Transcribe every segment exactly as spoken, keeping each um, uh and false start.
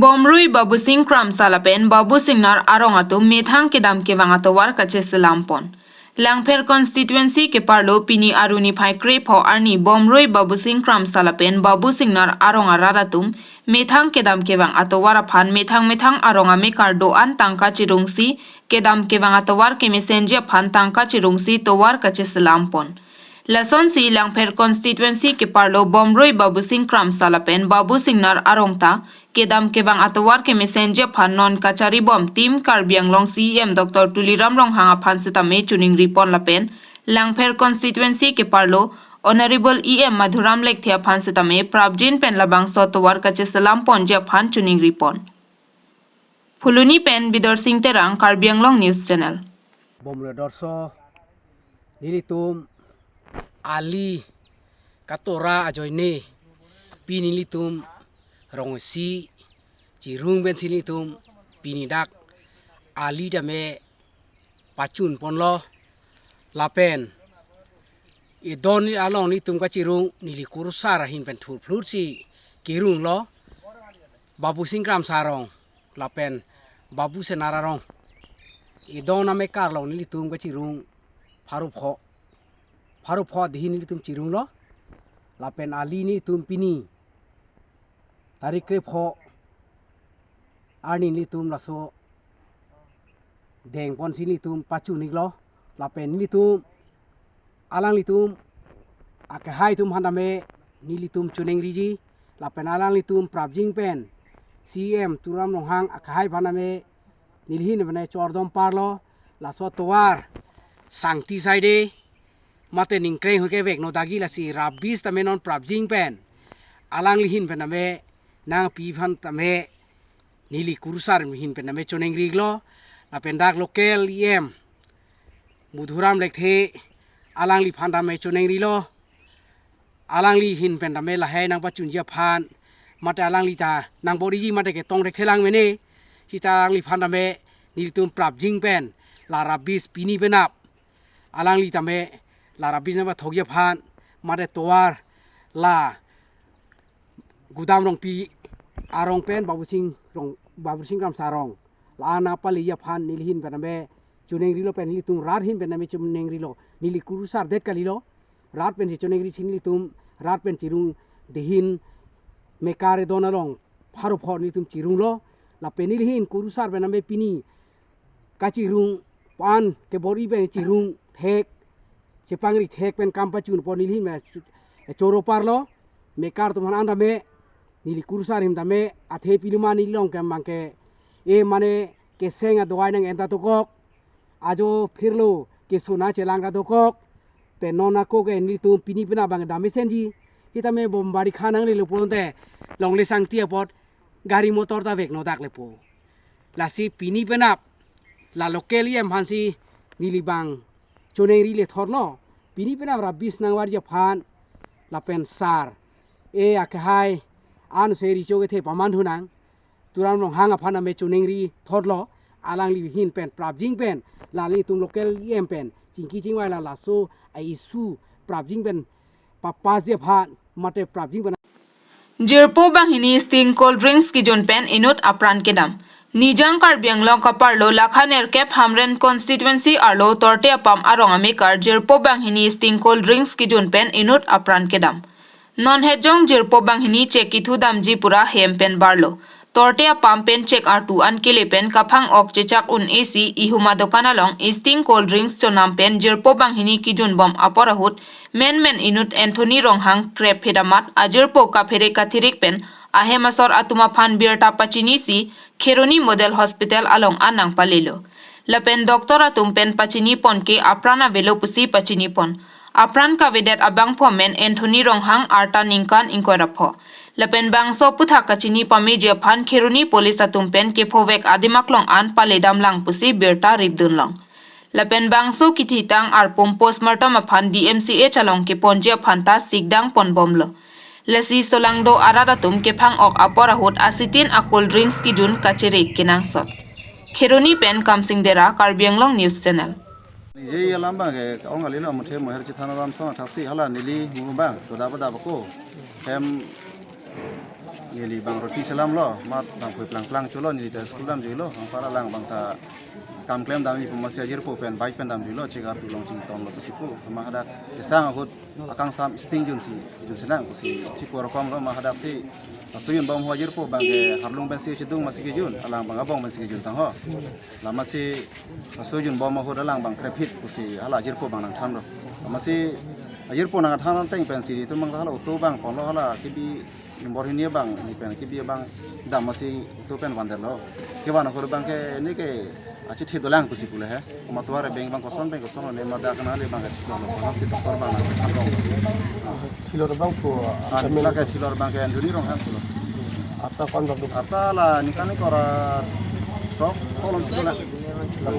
Bomrui Babusing Kramsa lapen Babu Singnar arong atum methang kedam kevang atovar kacheselampon. Langpher constituency keparlo pini arni phai krepho arni Bomrui Babusing Kramsa lapen Babu Singnar arong arat atum methang kedam kevang atovar aphan methang methang arong amekar do-an tangka chirungsi kedam kevang atovar kemesenji aphan tangka chirungsi tovar kacheselampon. Lasonsi Langpher constituency keparlo Bomrui Babusing Kramsa lapen Babu Singnar arong ta kedam kevang atovar kemesenji aphan non kacharibom Team Karbi Anglong C E M Doctor Tuliram Ronghang aphan setame choningripon lapen Langpher constituency keparlo Honorable E M Madhuram Lekthe aphan setame prapjin pen labangso tovar kacheselamponji aphan choningripon. Phuloni pen Bidor Sing Terang, Karbi Anglong News Channel. Bomrui dorso nelitum ali katora ajoine pi nelitum rong isi chirung pensi nelitum pini dak ali tame pachunponlo lapen idon along nelitum kachirung neli kurusar ahin pen thurphlut si kirunglo Babusing Kramsa arong lapen Babu Singnar arong. Idon amekar along nelitum kachirung pharo pho, pharo pho dihin nelitum chirunglo lapen ali nelitum pini tarik krepho arni nelitum laso dengponsi nelitum pachun-iklo lapen nelitum alanglitum akehai atum aphan tame nelitum choningriji lapen alanglitum prapjin pen C E M Tuliram Ronghang akehai aphan tame neli ahin pen chordom parlo laso tovar sangti saide mate ningkreng hui kevek no dagi lasi rabis tame non prapjin pen alangli ahin pen tame nangpi aphan tame neli kurusar ahin pen tame choningrilo lapen dak local E M Madhuram Lekthe alangliphan tame choningrilo alangli ahin pen tame lahai nangpachunji aphan mate alangli ta nangbor-iji mate ketong thekthelang mene sita alangliphan tame nelitum prapjin pen la rabis pini penap alangli tame la rabis nangpathokji aphan mate tovar la Gudam Rongpi arong pen Babusing Rong Babusing Kramsa arong la-an nangpaleji aphan neli ahin pen tame choningrilo pen nelitum rat ahin pen tame choningrilo neli kurusar det kalilo rat pensi choningri si nelitum rat pen chirung dihin mekar idon along pharo pho nelitum chirunglo lapen neli ahin kurusar pen tame pini kachirung pan kebor-i pen chirung thek chepangri thek pen kam pachunpon neli ahin pen chu- choro parlo mekar atum aphan tame neli kurusar ahin tame athe piluma neli along ke mangke e mane keseng adovai nang-en ta dokok ajo phirlo kesona chelang ta dokok pen non ako ke nelitum pini penap abang dam mesenji sitame bom bari khanang lelo pulote longle sangti apot gari motor ta vek no dak lepo. Lasi pini penap la local E M aphansi neli abang choningri le thorlo. Pini penap rabis nangvarji aphan lapen sar e akehai an se richo kethe paman hunang Tuliram Ronghang aphan tame choningri thorlo alangli ahin pen prapjin pen la nelitum local E M pen chingki chingvai la laso a issue prapjin pen papas ji aphan mate prapjin pen Jirpo banghini Sting cold drinks kejun pen inut apran kedam. Nijang Karbi Anglong kaparlo lakha nerkep Hamren constituency arlo Torte Apam arong amekar Jirpo banghini Sting cold drinks kejun pen inut apran kedam. Non hetjong Jirpo banghini chek kethu damji pura hem pen barlo. Torte Apam pen chek artu an kele pen kaphang-ok chechak un-e si ihuma dokan along Sting cold drinks chonam pen Jirpo banghini kejunbom apor ahut menmen inut Anthony Ronghang krep phedamat ajirpo kaphere kathirik pen ahem asor atum aphan birta pachinisi Kheroni Model Hospital along an nangpalelo. Lapen doctor atum pen pachinipon ke apran avelo pusi pachinipon. Apran kavedet abangphu amen Anthony Ronghang arta ningkan ingkoi ra pho. Lapen bangso aputhak kachini pameji aphan Kheroni police atum pen kephovek adim aklong an paledam lang pusi birta ripdunlong. Lapen bangso kethitang arpum postmortem aphan D M C H along keponji aphan ta sikdang ponbomlo. Lasi solangdo arat atum kephang-ok apor ahut asitin a cold drinks kejun kachere kenangsot. Kheroni pen Kamsing Dera, Karbi Anglong News Channel. Nije alam abang ke ong alilo muthe moher chithan alam son athaksi hala neli mubang toda pada bako hem Neli bang roti selamlo, mat bang pui plang plang chulo, neli ta school damjuilo, bang para lang bang ta kam klem damji pu masi ajirpo pen bike pen damjuilo, chegar tulong chingtonlo pusi pu, ma hadak kesang ahut akangsam sting junsi, junsi nang pusi, chipu rokom lo ma hadak si, sujun bom ho ajirpo bang ke harlung pensi chedung masi kejun, alang bang abong pensi kejun tang ho. Lamasi sujun bom ahut alang bang krepit pusi hala ajirpo bang nangthanlo. Lamasi ajirpo nangthan teng pensi itum bang hala auto bang ponlo hala kebi nombor hini bang ni pen kebi bang dam masi auto pen vandetlo. Kevan ahut bang ke ni ke achithi dolang pusi pule he. Komat tovar beng bang koson beng koson ne ma dak nangli bang ke chiklo lo, kono si doctor bang nangthanlo. Thilor bang pu, ah, ah, kami la ke thilor bang ke Anduni Ronghang pulo. Arta kon bang tu? Arta la ningkan ni kora sok kolom si la. La,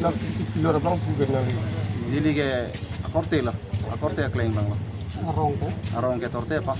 la, thilor bang pu ke nangli? Neli ke akorte la, akorte akleng bang la. Arong ke? Arong ke torte pa.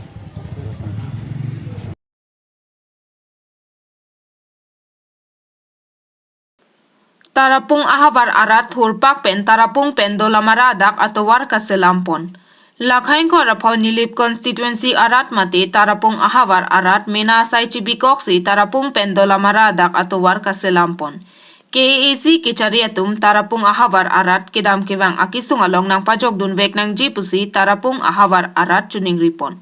Tarapung ahavar arat hurpak pen Tarapung pen Dolamara adak atovar kaselam pon. Lakhang ko raphau Nilip constituency arat mate Tarapung ahavar arat mena asai chibikok si Tarapung pen Dolamara adak atovar kaselam pon. K A A C kechari atum Tarapung ahavar arat kedam kevang akesung along nangpajok dunvek nangji pusi Tarapung ahavar arat choningri pon.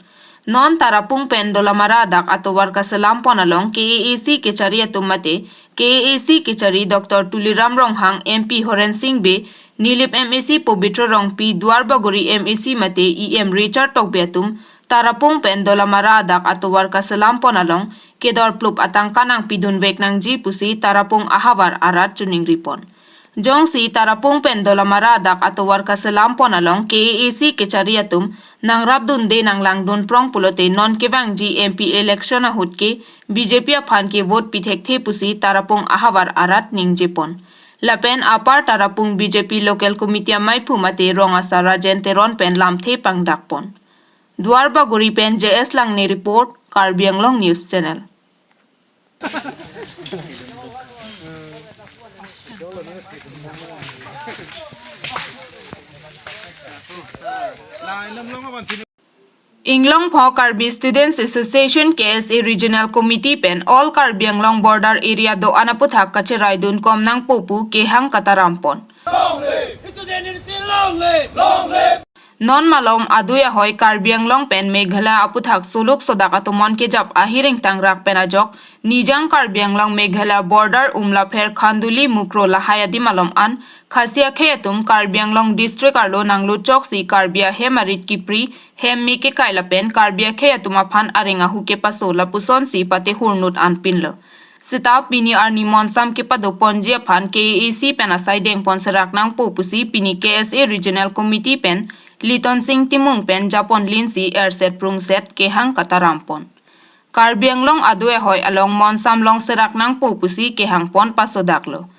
Non Tarapung pen Dolamara adak atovar kaselam pon along K A A C kechari atum mate K A A C kechari Doctor Tuliram Ronghang, M P Horen Sing Bey, Nilip M A C Pobitro Rongpi, Duarbagori M A C mate E M Richard Tokbi atum Tarapung pen Dolamara adak atovar kaselam pon along kedor plup atangka nangpidunvek nangji pusi Tarapung ahavar arat choningri pon. Jongsi Tarapung pen Dolamara adak atovar kaselam pon along K A A C kechari atum nangrapdunde nanglangdun prong pulote non kevangji M P election ahut ke B J P aphan ke vote pithekthe pusi Tarapung ahavar arat ningje pon. Lapen apar Tarapung B J P local committee amaiphu mate rong asar Rajen Teron pen lamthe pangdak pon. Duarbagori pen J S Langne report, Karbi Anglong News Channel. Inglong pho Karbi Students Association, K S A Regional Committee pen All Karbi Anglong Border Area do-an aputhak kacheraidun kom nangpo pu kehang kataram pon. Long live! Student unity, long live! Long live! Non malom adui ahoi Karbi Anglong pen Meghalaya aputhak suluk sodak atomon kejap ahiring tangrak pen ajok Nijang Karbi Anglong Meghalaya border Umlapher, Khanduli, Mukroh lahai adim alom an Khasi akhei atum Karbi Anglong district arlo nanglut choksi Karbi ahem arit kipri hem me kekai lapen Karbi akhei atum aphan areng ahu kepaso lapuson si pate hurnut anpinlo. Seta pini arni monsam kepado ponji aphan K A A C pen asai dengpon serak nangpo pusi pini K S A Regional Committee pen Liton Sing Timung pen japon linsi erset prungset kehang kataram pon. Karbi Anglong adui ahoi along monsam long serak nangpo pusi kehang pon pasodaklo.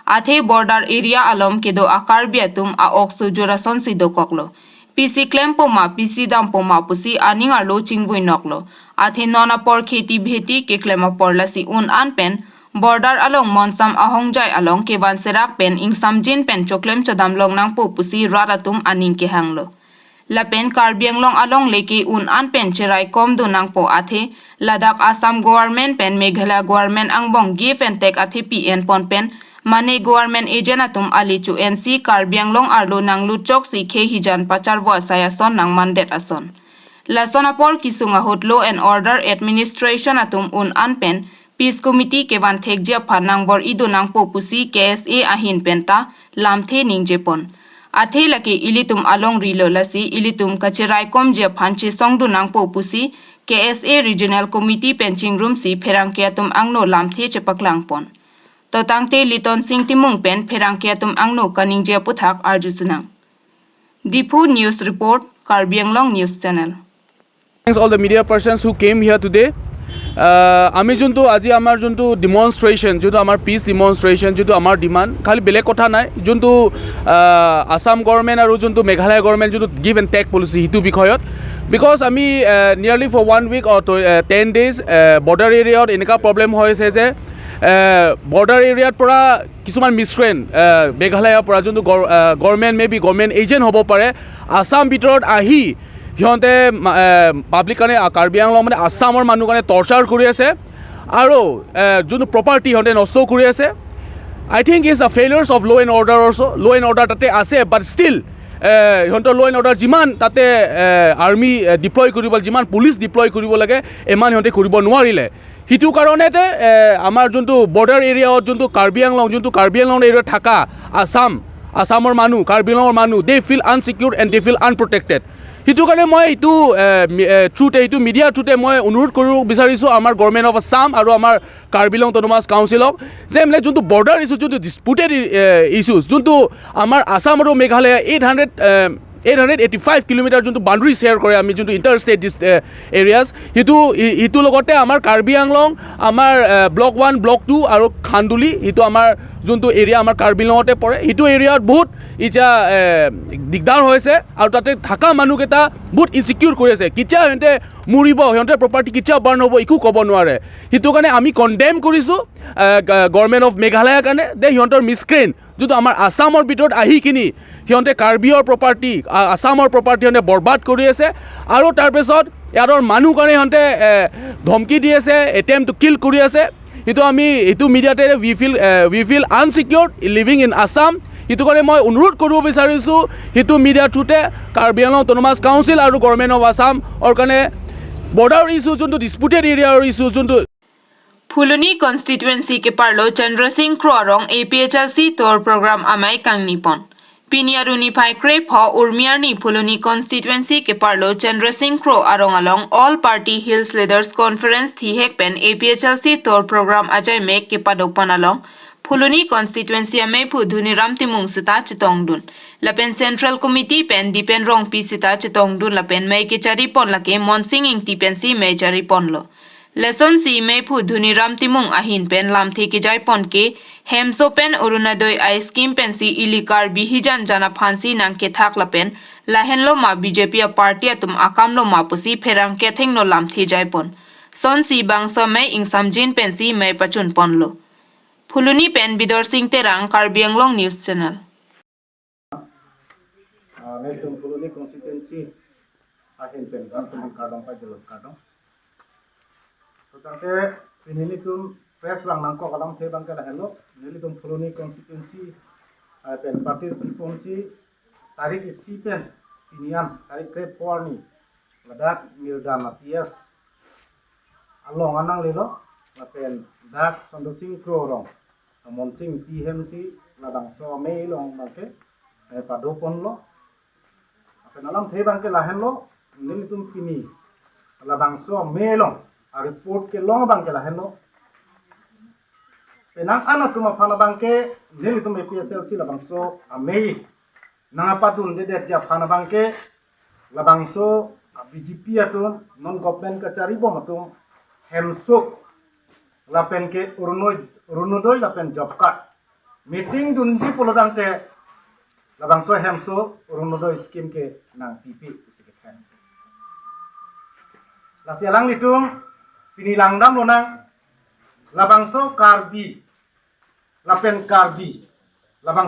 Athe border area alom kedo a Karbi atum a-ok sujur asonsi dokoklo. Pisi klempo ma, pisi dampo ma pusi aning arlo chingvui noklo. Athe non apor kheti bheti keklem apor lasi un an pen border along monsam ahongjai along kevan serak pen ingsamjin pen choklem chodam long nangpo pusi rat atum aning kehanglo. Lapen Karbi Anglong alongle ke un an pen cherai komdun nangpo athe ladak Assam government pen Meghalaya government angbong give and take athepi enpon pen mane government agent atum ali chu-ensi Karbi Anglong arlo nanglut choksi khei hijan pacharvo asai ason nangmandet ason. Lason apor kesung ahut law and order administration atum un an pen Peace Committee kevan thekji aphan nangbor-idun nangpo pusi K S A ahin penta lamthe ningje pon. Athe lake ilitum alongri lo lasi ilitum kacherai komji aphan chesongdun nangpo pusi K S A Regional Committee pen chingrumsi pherangke atum angno lamthe chepaklang pon. Totangte Liton Sing Timung pen pherangke atum angno kaningje aputhak arju sunang. Diphu News Report, Karbi Anglong News Channel. Thanks all the media persons who came here today. আহ, আমি যোনটো আজি আমাৰ যোনটো ডেমনষ্ট্ৰেশ্যন, যোনটো আমাৰ pitch demonstration, যোনটো আমাৰ ডিমাণ্ড, খালি বেলেগ কথা নাই, যোনটো, আহ, আছাম গভৰ্ণমেণ্ট আৰু যোনটো মেঘালয় গভৰ্ণমেণ্ট যোনটো গিভ এণ্ড টেক পলিচি, সেইটো বিষয়ত। বিকজ আমি, uh, nearly for one week or ট-, uh, ten days, uh, border এৰিয়াত এনেকুৱা প্ৰব্লেম হৈছে যে, আহ, বৰ্ডাৰ এৰিয়াৰ পৰা কিছুমান মিছক্ৰেণ্ট, আহ, মেঘালয়ৰ পৰা যোনটো গৰ-, আহ, government, may be government agent হ'ব পাৰে, আছাম ভিতৰত আহি সিহঁতে মা- এ, পাব্লিক কাৰণে, আ, কাৰ্বি আংলং মানে আছামৰ মানুহ কাৰণে টৰ্চাৰ কৰি আছে আৰু, এ, যোনটো প্ৰপাৰ্টি সিহঁতে নষ্ট কৰি আছে। I think it's a failures of law and order also. Law and order তাতে আছে, বাট ষ্টিল সিহঁতৰ ল' এণ্ড অৰ্ডাৰ যিমান তাতে আৰ্মি ডিপ্লয় কৰিব, যিমান পুলিচ ডিপ্লয় কৰিব লাগে, ইমান সিহঁতে কৰিব নোৱাৰিলে। সেইটো কাৰণতে, এ, আমাৰ যোনটো বৰ্ডাৰ এৰিয়াত যোনটো কাৰ্বি আংলং, যোনটো কাৰ্বি আংলং এৰিয়াত থকা আছাম, আছামৰ মানুহ, কাৰ্বি আংলঙৰ মানুহ, they feel unsecure and they feel unprotected। সেইটো কাৰণে মই এইটো, এ, মি- এ, থ্ৰুতে, এইটো মিডিয়াৰ থ্ৰুতে মই অনুৰোধ কৰিব বিচাৰিছোঁ আমাৰ গভৰ্ণমেণ্ট অফ আছাম আৰু আমাৰ কাৰ্বি আংলং অট'নমাছ কাউন্সিলক, যে মানে যোনটো বৰ্ডাৰ ইছ্যু, যোনটো ডিছপুটেড ইছ্যুজ, যোনটো আমাৰ আছাম আৰু Meghalaya eight hundred, eight hundred eighty five kilometre যোনটো বাউণ্ডেৰী শ্বেয়াৰ কৰে আমি, যোনটো ইণ্টাৰ ষ্টেট এৰিয়াজ, সেইটো ই- ইটো লগতে আমাৰ কাৰ্বি আংলং, আমাৰ, এ, ব্লক ওৱান, ব্লক টু আৰু খান্দুলি, সেইটো আমাৰ যোনটো এৰিয়া আমাৰ কাৰ্বি আংলঙতে পৰে, সেইটো এৰিয়াত বহুত এতিয়া, এ, দিগদাৰ হৈছে আৰু তাতে থকা মানুহকেইটা বহুত ইনচিকিউৰ কৰি আছে। কেতিয়া সিহঁতে মৰিব, সিহঁতৰ প্ৰপাৰ্টি কেতিয়া বাৰ্ণ হ'ব, একো ক'ব নোৱাৰে। সেইটো কাৰণে আমি কণ্ডেম কৰিছোঁ, এ, গ- গভৰ্ণমেণ্ট অফ মেঘালয়ৰ কাৰণে, যে সিহঁতৰ মিছক্ৰেইন যোনটো আমাৰ আছামৰ ভিতৰত আহি কিনি সিহঁতে কাৰ্বিৰ প্ৰপাৰ্টি, আ- আছামৰ প্ৰপাৰ্টি সিহঁতে বৰবাদ কৰি আছে। আৰু তাৰপিছত ইয়াৰ মানুহ কাৰণে সিহঁতে, এ, ধমকি দি আছে, এটেম্প টু কিল কৰি আছে। সেইটো আমি, সেইটো মিডিয়াতে we feel, A, we feel unsecure living in Assam। সেইটো কাৰণে মই অনুৰোধ কৰিব বিচাৰিছোঁ সেইটো মিডিয়াৰ থ্ৰুতে কাৰ্বি আংলং অট'নমাছ কাউন্সিল আৰু গভৰ্ণমেণ্ট অফ আছামৰ কাৰণে বৰ্ডাৰ ইছ্যু যোনটো ডিছপুটেড এৰিয়াৰ ইছ্যু যোনটো Phuloni constituency keparlo Chandra Singh Kro arong A P H L C tour program amei kangnipon. Pini arni phai krepho urmi arni Phuloni constituency keparlo Chandra Singh Kro arong along All Party Hills Leaders Conference thihek pen A P H L C tour program ajaimek kepadopon along Phuloni constituency ameiphu Dhuniram Timung sita chetongdun. Lapen Central Committee pen Dipen Rongpi sita chetongdun lapen mei kecharipon lake Monsing Ingti pensi mei chariponlo. Lasonsi meiphu Dhuniram Timung ahin pen lamthe kejaipon ke hemso pen Orunodoi scheme pensi ili Karbi hijan jan aphansi nangkethak lapen lahenlo ma B J P aparty atum akamlo ma pusi pherangke athengno lamthe jaipon. Sonsi bangso mei ingsamjin pensi mei pachunponlo. Phuloni pen Bidor Singh Terang, Karbi Anglong News Channel. Ah, nelitum Phuloni constituency ahin pen nangtum kardom pajilon kardom. To tangte pini nelitum press abang nangkok alamthe abangke lahenlo, nelitum Phuloni constituency, ah, pen party piponsi tarik isi pen pini an tarik krepho arni ladak Mirdan a T S along an nanglelo, lapen dak Chandra Singh Kro arong Monsing Ingti hemsi labangso amei along abangke, eh, padoponlo. Lapen alamthe abangke lahenlo, nelitum pini labangso amei along areport kelong abangke lahenlo. Penang an atum aphan abangke nelitum A P H L C labangso amei nangpadundedet aphan abangke labangso B J P atum non government kacharibom atum hemso lapen ke Orunoi- Orunodoi lapen job card meeting dunji pulo tangte labangso hemso Orunodoi scheme ke nangpipe pusi kethan. Lasi alanglitum pini langdam lonang labangso Karbi lapen Karbi labang